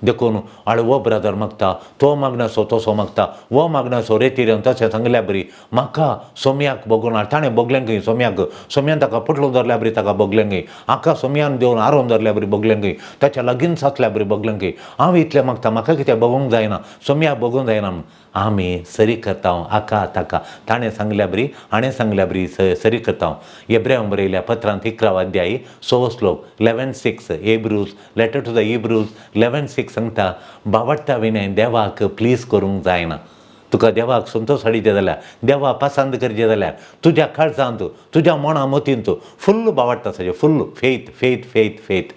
देखून आळे हो ब्रदर मागता, तो मागणासो तसो मागता, हो मागणासो रेतीर तशें सांगल्या बरी म्हाका सोम्याक भोगून, ताणें भोगलें खंय सोम्याक, सोम्यान ताका पोटलो धरल्या बरी ताका भोगलें खंय, हाका सोम्यान देवन आरोवन धरल्या बरी भोगलें खंय, ताच्या लागींच सातल्या बरी भोगलें खंय, हांव इतलें मागता, म्हाका कितें भोगूंक जायना, सोम्याक भोगूंक जायना म्हूण आमी सरी करता, हाका ताका, ताणें सांगल्या बरी, हाणें सांगल्या बरी सरी करता. एब्रेव बरयल्या पत्रांत 11 अध्याय 6 श्लोक 11:6, Hebrews letter to the Hebrews 11:6 सांगता, बावडटा विणें देवाक प्लीज करूंक जायना. तुका देवाक संतोश हाडीचे जाल्यार, देवा पसंद करचें जाल्यार, तुज्या काळजांत, तुज्या मना मतींत full बावडटा आसाचें, full faith faith faith faith,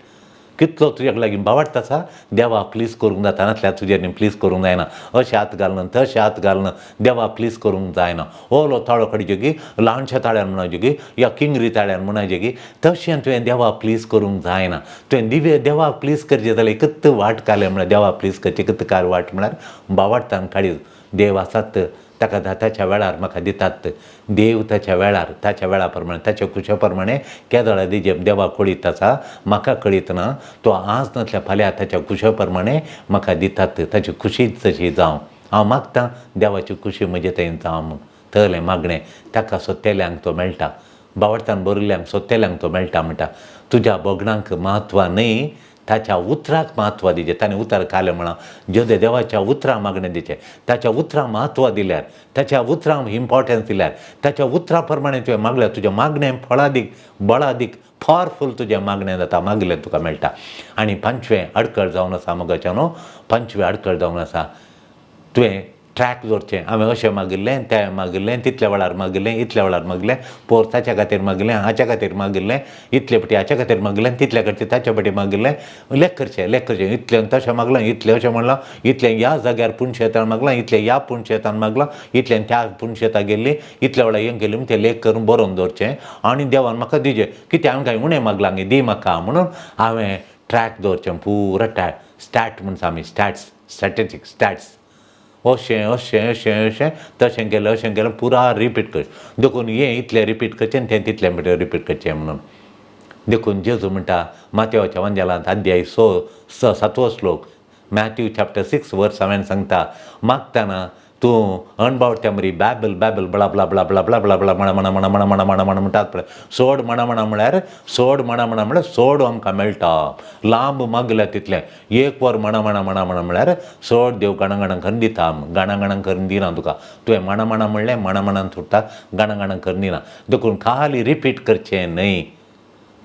कितलो तुज्या लागीं बावडटा आसा, देवा प्लीज करूंक जाता, नासल्यार तुजेर प्लीज करूंक जायना, अशें हात घालना, तशें हात घालना, देवा प्लीज करूंक जायना. ओलो ताळो काडचो की ल्हानशा ताळ्यान म्हणचें की या किंगरी ताळ्यान म्हणचें की, तशें तुवें देवा प्लीज करूंक जायना. तुवें दिवे देवाक प्लीज करचें जाल्यार एकच वाट काडल्या म्हळ्यार, देवा प्लीज करचें एकच कार वाट म्हळ्यार बावडटान काडीत, देव आसात, ताका ताच्या वेळार म्हाका दितात, देव ताच्या वेळार, ताच्या वेळा प्रमाणे, ताच्या खुशा प्रमाणे केदळा दिजे देवाक कळीत आसा, म्हाका कळीत ना, तो आज नासल्या फाल्यां ताच्या खुशा प्रमाणे म्हाका दितात, ताची खुशीच तशी जावं, हांव मागतां देवाची खुशी म्हजे थंय जावं म्हूण. तलें मागणें ताका सोत्तेल्यांक तो मेळटा, बावडटान बरिल्ल्यांक सोत्तेल्यांक तो मेळटा. म्हणटा तुज्या भोगणांक म्हत्व न्हय, ताच्या उतराक म्हत्व दिचें. ताणें उतर कालें म्हळां, जेदे देवाच्या उतरां मागणें दिचें, ताच्या उतरां म्हत्व दिल्यार, ताच्या उतरांक इम्पॉर्टन्स दिल्यार, ताच्या उतरां प्रमाणे तुवें मागल्यार तुजें मागणें फळादीक बळादीक पावरफूल तुजें मागणें जाता, मागलें तुका मेळटा. आनी पांचवें अडकळ जावन आसा मोगाच्या न्हू, पांचवें अडकळ जावन आसा, तुवें ट्रॅक दवरचें, हांवें अशें मागिल्लें, तें मागिल्लें, तितल्या वेळार मागिल्लें, इतल्या वेळार मागिल्लें, पोर ताच्या खातीर मागिल्लें, हाच्या खातीर मागिल्लें, इतले पटी हाच्या खातीर मागिल्लें, तितल्या खातीर ताच्या पटी मागिल्लें, लेख करचें, लेख करचें, इतलें तशें मागलां, इतलें अशें म्हणलां, इतलें ह्या जाग्यार पुणशेतान मागलां, इतलें ह्या पुणशेतान मागलां, इतलें त्या पुणशेता गेल्ली, इतल्या वेळार हें केलें, तें लेख करून बरोवन दवरचें आनी देवान म्हाका दिचें, कितें हांवें कांय उणें मागलां गे, दी म्हाका म्हणून हांवें ट्रॅक दवरचें, पुरो ट्रॅक, स्टॅट म्हणटा आमी, स्टॅट्स, स्टॅटिस्टिक्स, स्टॅट्स, अशें अशें अशें अशें तशें केलें, अशें केलें, पुरा रिपीट कर, देखून हें इतलें रिपीट करचें आनी तें तितलें रिपीट करचें म्हणून. देखून जेजू म्हणटा मातेवाच्या वंजेलांत अध्याय 6 7वो श्लोक, मॅथ्यू चॅप्टर 6 वर्स 7 सांगता, मागतना तूं अणबावट्या मरी बायबल बायबल बळा बळा बळा बळा बळा बळा बळा म्हणा म्हणा म्हणा म्हणा म्हणा म्हणा म्हणा म्हणटात पळय, सोड म्हणा म्हणा म्हळ्यार, सोड म्हणा म्हणा म्हळ्यार सोड आमकां मेळटा, लांब मागल्या तितलें, एक वर म्हणा म्हणा म्हणा म्हणा म्हळ्यार सोड देव गाणा गाणा करून दिता, गाणा गाणा करून दिना तुका, तुवें म्हणा म्हणा म्हणलें, म्हणा म्हणान सुट्टा, गाणा गाणा करून दिना. देखून खाली रिपीट करचें न्हय.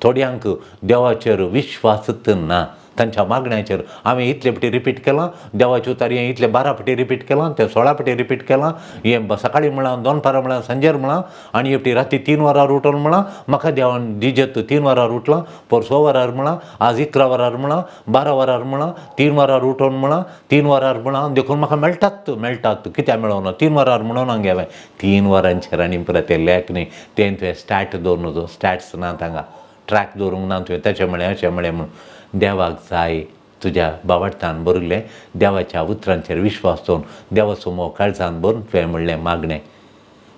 थोड्यांक देवाचेर विश्वासच ना, तांच्या मागण्याचेर हांवें इतले फावटी रिपीट केलां देवाचे उतार, हें इतले 12 फावटी रिपीट केलां, तें 16 फावटी रिपीट केलां, हें सकाळीं म्हळां, दनपारां म्हळां, सांजेर म्हळां, आनी एक फावटी राती 3 वरार उठून म्हळां, म्हाका देवान दिजेत 3 वरार उठलां, पर 6 वरार म्हळां, आज 11 वरार म्हळां, 12 वरार म्हळां, 3 वरार उठून म्हळां, 3 वरार म्हळां, देखून म्हाका मेळटात, मेळटात, कित्याक मेळना, 3 वरार म्हणून हांव हांवें 3 वरांचेर आनी परत तें लेख न्ही, तें तुवें स्टॅट दवरून न्हू, स्टॅट्स ना तांगा, ट्रॅक दवरूंक ना तुवें, तशें म्हळें अशें म्हळें म्हणून. देवाक जाय तुज्या बावडटान बरयल्लें, देवाच्या उतरांचेर विश्वास दवरून, देवाचो मोग काळजान भरून तुवें म्हणलें मागणें.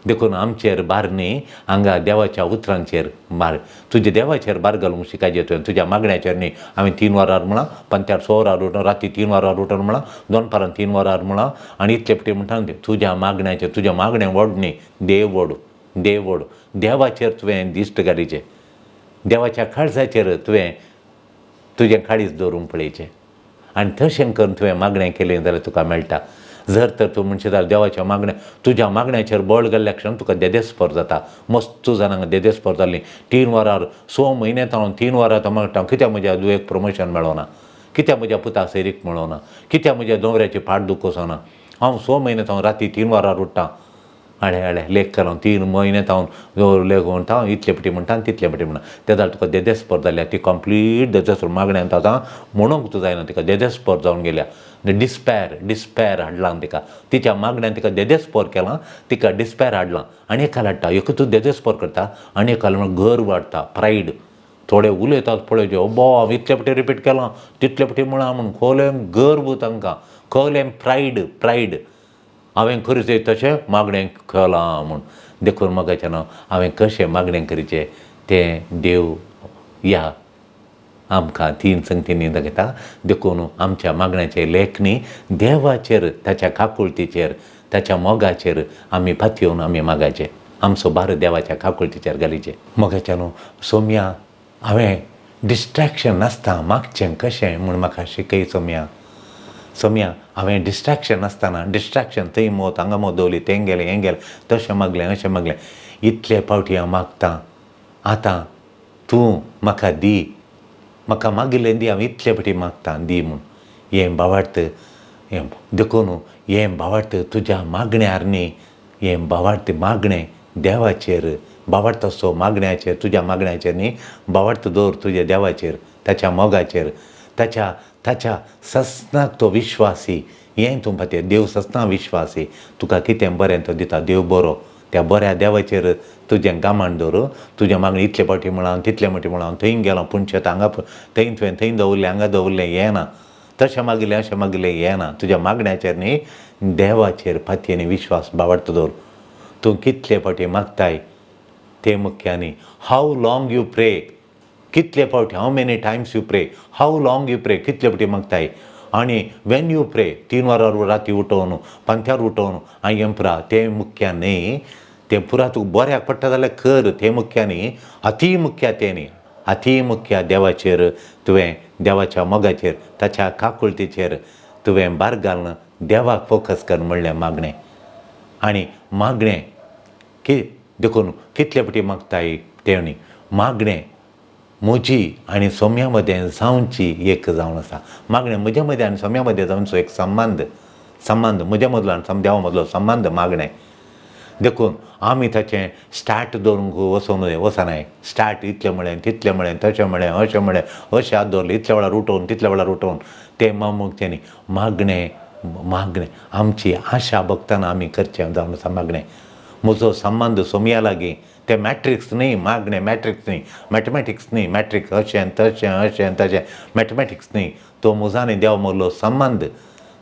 देखून आमचेर भार न्ही, हांगा देवाच्या उतरांचेर भार, तुज्या देवाचेर भार घालूंक शिकायचें तुवें, तुज्या मागण्याचेर न्ही. हांवें 3 वरार म्हळां, पंत्यार 6 वरार उठून, राती 3 वरार उठून म्हळां, दनपारां 3 वरार म्हळां, आनी इतले फावटी म्हणटा न्हू, तुज्या मागण्याचेर, तुज्या मागणें व्हड न्ही, देव व्हड, देव व्हड, देवाचेर तुवें दिश्ट घालीचें, देवाच्या काळजाचेर तुवें तुजें काळीज दवरूंक पळयचें, आनी तशें करून तुवें मागणें केलें जाल्यार तुका मेळटा. जर तर तूं म्हणशी जाल्यार देवाच्या मागण्या, तुज्या मागण्याचेर बळ गेल्ल्या क्षण तुका देदेस्पर जाता. मस्त जाणांक देदेस्पर जाल्ली 3 वरार 6 म्हयने हांव 3 वरां तो मागता, कित्याक म्हज्या दुयेक प्रमोशन मेळोना, कित्याक म्हज्या पुता सैरीक मेळोना, कित्याक म्हज्या दोंगऱ्याची फाट दुखोसना. हांव 6 म्हयने हांव राती 3 वरार उठ्ठा, आळे आळे लेख केलो 3 म्हयने हांव लेख म्हणटा, इतले पटी म्हणटा आनी तितले पटी म्हणटा. तेन्ना तुका देदेस्पर जाल्या ती कंप्लीट देदेस्पर मागण्यान आतां म्हणूंक तूं जायना, तिका देदेस्पर जावन गेल्या. डिस्पॅर डिस्पॅर हाडलां तिका, तिच्या मागण्यान तिका देदेस्पर केलां, तिका डिस्पॅर हाडलां. आनी एकाल हाडटा, एक तूं देदेस्पर करता आनी एकाल म्हणल्यार गर्व हाडटा, प्रायड. थोडे उलयतात पळय जे अब्बा हांव इतले पटी रिपीट केलां तितले पटी म्हळां म्हूण, खोलें गर्व तांकां, खोलें प्रायड प्रायड. हांवें करचें तशें मागणें केलां म्हूण. देखून म्हाका न्हू हांवें कशें मागणें करचें तें देव ह्या आमकां 3 संगतींनी दाखयता. देखून आमच्या मागण्याचे लेखणी देवाचेर, ताच्या काकुळतीचेर, ताच्या मोगाचेर आमी पातयेवन आमी मागाचें, आमचो भार देवाच्या काकुळतीचेर घालीचें. मोगाच्या न्हू सोम्या हांवें डिस्ट्रेक्शन नासता मागचें कशें म्हूण म्हाका शिकय सोम्या. सोम्या हांवें डिस्ट्रेक्शन नासतना, डिस्ट्रेक्शन थंय मोत हांगा मोत दवरली, तें गेलें हें गेलें, तशें मागलें अशें मागलें, इतले फावटी हांव मागतां, आतां तूं म्हाका दी, म्हाका मागिल्लें दी, हांव इतले फावटी मागतां दी म्हूण. हें भावार्थ हें देखून हें भावार्थ तुज्या मागण्यार न्ही, हें भावार्थ मागणें देवाचेर, भावार्थ असो मागण्याचेर, तुज्या मागण्याचेर न्ही, भावार्थ दवर तुज्या देवाचेर, ताच्या मोगाचेर, ताच्या ताच्या ससनाक तो विश्वासी. हें तूं पातये, देव ससना विश्वासी, तुका कितें बरें तो दिता, देव बरो. त्या बऱ्या देवाचेर तुजें गामाण दवर. तुजें मागणें इतले फावटी म्हळां तितले फावटी म्हळां, थंय गेलो पूण हांगा थंय तुवें थंय दवरलें हांगा दवरलें, हें ना, तशें मागिल्लें अशें मागिल्लें हें ना. तुज्या मागण्याचेर न्ही देवाचेर पातयेनी विश्वास भावार्थ दवर. तूं कितले फावटी मागताय ते मुख्य न्ही, how long you pray, कितले फावटी, how many times you pray, how long you pray, कितले फावटी मागताय. आनी when you pray, 3 वरां राती उठोवन पांथ्यार उठोवन आनी हें पुरा तें मुख्य न्ही, तें पुरा तुका बऱ्याक पडटा जाल्यार कर, तें मुख्य न्ही, अती मुख्य तें न्ही. अती मुख्य देवाचेर तुवें, देवाच्या मोगाचेर, ताच्या काकुळतीचेर तुवें भार घालून देवाक फोकस कर म्हणलें मागणें. आनी मागणें की देखून कितले फावटी मागताय तें न्ही, मागणें म्हजी आनी सोम्या मदें जावची एक जावन आसा. मागणें म्हज्या मदें आनी सोम्या मदें जावचो एक संबंद, संबंद म्हज्या मदलो आनी देवा मदलो संबंद मागणें. देखून आमी ताचें स्टार्ट दवरूंक वचोन वचनाय, स्टार्ट इतलें म्हळें तितलें म्हळें तशें म्हळें अशें म्हळें अशें हात दवरलें, इतल्या वेळार उठोवन तितल्या वेळार उठोवन, तें मागचें न्ही. मागणें मागणें आमची आशा भोगतना आमी करचें जावन आसा मागणें. म्हजो संबंद सोमया लागीं, तें मॅट्रिक्स न्ही, मागणें मॅट्रिक्स न्ही, मॅथमॅटिक्स न्ही, मॅट्रिक्स अशें तशें अशें तशें मॅथमॅटिक्स न्ही. तो म्हजो आनी देवा मदलो संबंद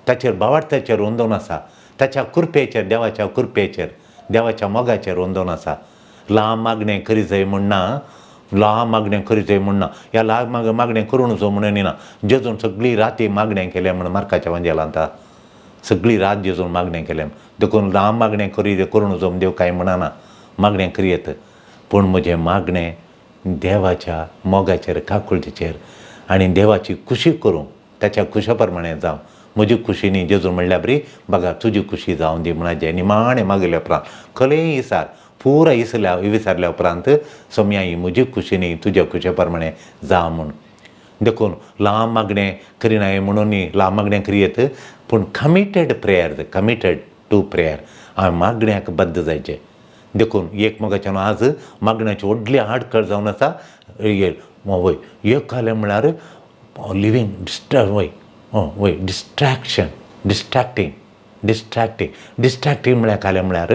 ताचेर भावार्थाचेर अंदून आसा, ताच्या कृपेचेर, देवाच्या कृपेचेर, देवाच्या मोगाचेर अंदून आसा. लांब मागणें करी जाय म्हूण ना, लांब मागणें करी जाय म्हूण ना, ह्या लांब मागणें करूं नजो म्हणून ना. जेजून सगळी राती मागणें केलें म्हूण मार्काच्या वांजेलांत सगळी रात जेजून मागणें केलें. देखून लांब मागणें करी करूं नजो देव कांय म्हणना, मागणें करयेत, पूण म्हजें मागणें देवाच्या मोगाचेर, काकुळतीचेर आनी देवाची खुशी करूं, ताच्या खुशा प्रमाणें जावं. म्हजी खुशी न्ही, जेजून म्हणल्यार बरी बघा तुजी खुशी जावन दी म्हणा. निमाणें मागिल्ल्या उपरांत खलेय इसार पुरा इसल्या विसारल्या उपरांत सोम्या ही म्हजी खुशी न्ही, तुज्या खुशे प्रमाणें जावं म्हूण. देखून लांब मागणें करिनाय म्हणून न्ही, लांब मागणें करयेत, पूण committed prayer, committed to prayer, हांवें मागण्याक बद्द जायचें. देखून एक मोगाच्यान आज मागण्याची व्हडली आडखळ जावन आसा. वय एक खालें म्हळ्यार लिवींग डिस्टर्ब, वय वय डिस्ट्रेक्शन, डिस्ट्रेक्टींग डिस्ट्रेक्टींग डिस्ट्रेक्टींग म्हळ्यार खालें म्हळ्यार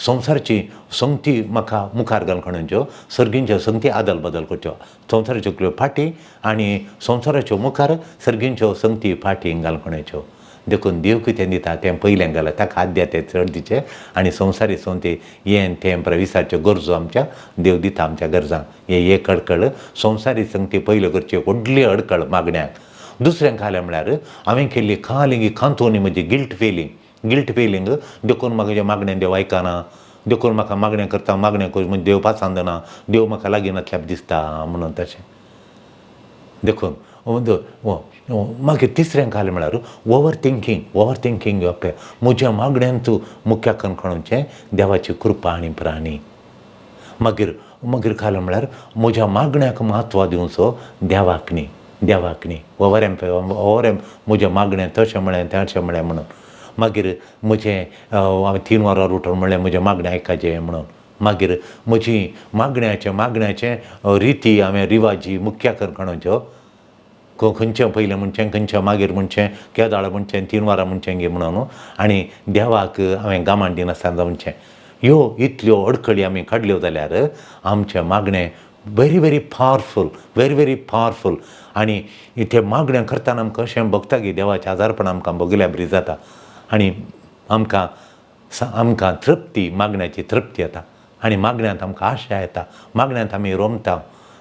संवसाराची संगती म्हाका मुखार घालून सर्गींच्यो संगती आदल बदल करच्यो, संवसाराच्यो फाटीं आनी संवसाराच्यो मुखार सर्गींच्यो संगती फाटीं घालखण्याच्यो. देखून देव कितें दिता तें पयलें घाला, ताका आद्या तें चड दिचें आनी संवसारी संवती हें तें विसारच्यो गरजो आमच्या देव दिता आमच्या गरजांक. हें एक अडकळ संवसारी संगती पयल्यो करची व्हडली अडकळ मागण्याक. दुसरें खालें म्हळ्यार हांवें केल्ली खालिंगी कांतोनी म्हजी गिल्ट फिलींग, गिल्ट फिलींग. देखून म्हाका मागणें देव आयकना, देखून म्हाका मागणें करता मागणें कर म्हणजे देव पासांदना, देव म्हाका लागीं नासल्यार दिसता म्हणून तशें. देखून मागीर तिसरें काल म्हळ्यार ओवर थिंकींग. ओवर थिंकींग म्हज्या मागण्यांत मुख्य कणकणचें देवाची कृपा आनी प्राणी. मागीर मागीर काल म्हळ्यार म्हज्या मागण्याक म्हत्व दिवचो देवाक न्ही, देवाक न्ही. ओवर एम ओवर एम म्हज्या मागणें तशें म्हळें तशें म्हळें म्हणून. मागीर म्हजें हांवें 3 वरां उठून म्हणलें म्हजें मागणें आयकाचें म्हणून. मागीर म्हजी मागण्याचें मागण्याचें रिती हांवें रिवाजी मुख्य कणकणच्यो खंयचें पयलें म्हणचें, खंयचें मागीर म्हणचें, केदाळ म्हणचें, 3 वरां म्हणचें गे म्हणून आनी देवाक हांवें गामाण दिनासतना म्हणचें. ह्यो इतल्यो अडखळी आमी काडल्यो जाल्यार आमचें मागणें very very powerful, very very powerful. आनी तें मागणें करतना आमकां अशें भोगता की देवाचें आदारपण आमकां भोगल्या बरी जाता आनी आमकां आमकां तृप्ती, मागण्याची तृप्ती येता आनी मागण्यांत आमकां आशा येता, मागण्यांत आमी रोमता.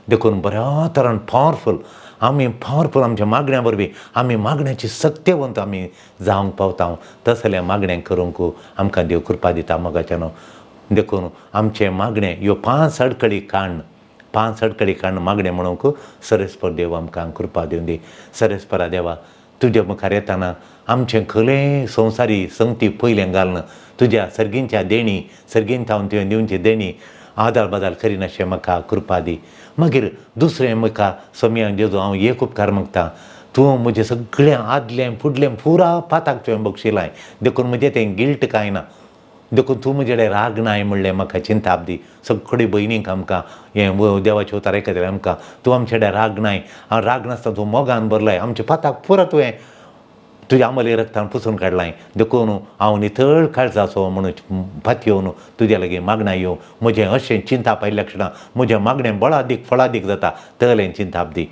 देखून बऱ्या तरान पावरफूल आमी पावरफूल आमच्या मागण्या वरवीं आमी मागण्याची सक्तेवंत आमी जावंक पावता. तसलें मागणें करूंक आमकां देव कृपा दिता मोगाच्यान. देखून आमचें मागणें ह्यो 5 अडकळी काडून, 5 अडकळी काडून मागणें म्हणूंक सरेस्पर देव आमकां कृपा दिवन दी. सरेस्परा देवा, तुज्या मुखार येताना आमचें खलें संवसारी संगती पयलें घालून तुज्या सर्गींच्या देणी, सर्गीन थावन तुवें दिवची देणी आदार बदल करिनाशें म्हाका कृपा दी. मागीर दुसरें म्हाका सोम्या जेजू हांव एक उपकार मागता, तूं म्हजें सगळें आदलें फुडलें पुरा पाताक तुवें बक्षिलाय, देखून म्हजें तें गिल्ट कांय ना, देखून तूं म्हजे कडेन राग नाय म्हणलें म्हाका चिंताप दी. सगळी भयणींक आमकां हें देवाचें उतार आयकतलें आमकां तूं आमचे कडेन राग नाय, हांव राग नासतना तूं मोगान भरलाय, आमच्या पाताक पुरा तुवें तुज्या आमले रक्तान पुसून काडलाय, देखून हांव नितळ काळजाचो म्हणून पातयेवन तुज्या लागीं मागणां येवं. म्हजें अशें चिंताप आयिल्ल्या क्षणां म्हजें मागणें बळादीक फळादीक जाता तलें चिंताप दी.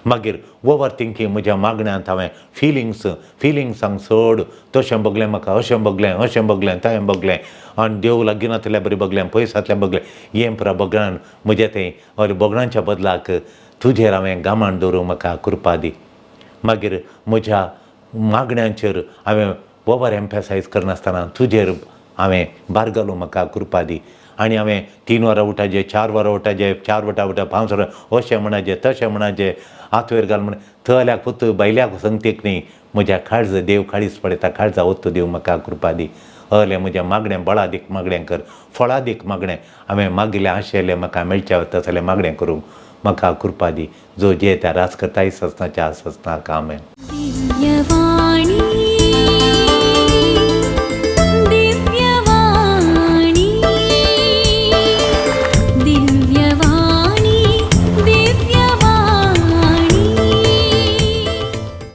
मागीर ओवर थिंकींग म्हज्या मागण्यांत हांवें फिलिंग्स फिलिंग्सांक चड तशें भोगलें म्हाका, अशें भोगलें, अशें भोगलें, तशें भोगलें आनी देव लागीं नातल्या बरें भोगलें, पयसांतल्यान भोगलें, हें पुरा भोगणान म्हजें तें अरे भोगणांच्या बदलाक तुजेर हांवें गामान दवरूंक म्हाका कृपा दी. मागीर म्हज्या मागण्यांचेर हांवें ओवर एम्फेसायज करनासतना तुजेर हांवें बारगलो म्हाका कृपा दी. आनी हांवें 3 वरां उठाचें, 4 वरां उठाचें, 4 वटा उठा, 5 वरां अशें म्हणाचें तशें म्हणाचें, हात वयर घाल म्हण थल्याक पुत बायल्याक संगतीक न्ही म्हज्या काळज देव काळीज पळयता, काळजा ओत्तू देव म्हाका कृपा दी. अलें म्हज्या मागणें बळादीक मागणें कर, फळादीक मागणें हांवें मागिल्लें आशिल्लें म्हाका मेळचें तसलें मागणें करूंक म्हाका कृपा दी. जो जे त्या राज करताय ससनाच्या ससनाक आमेन. दिव्यवाणी.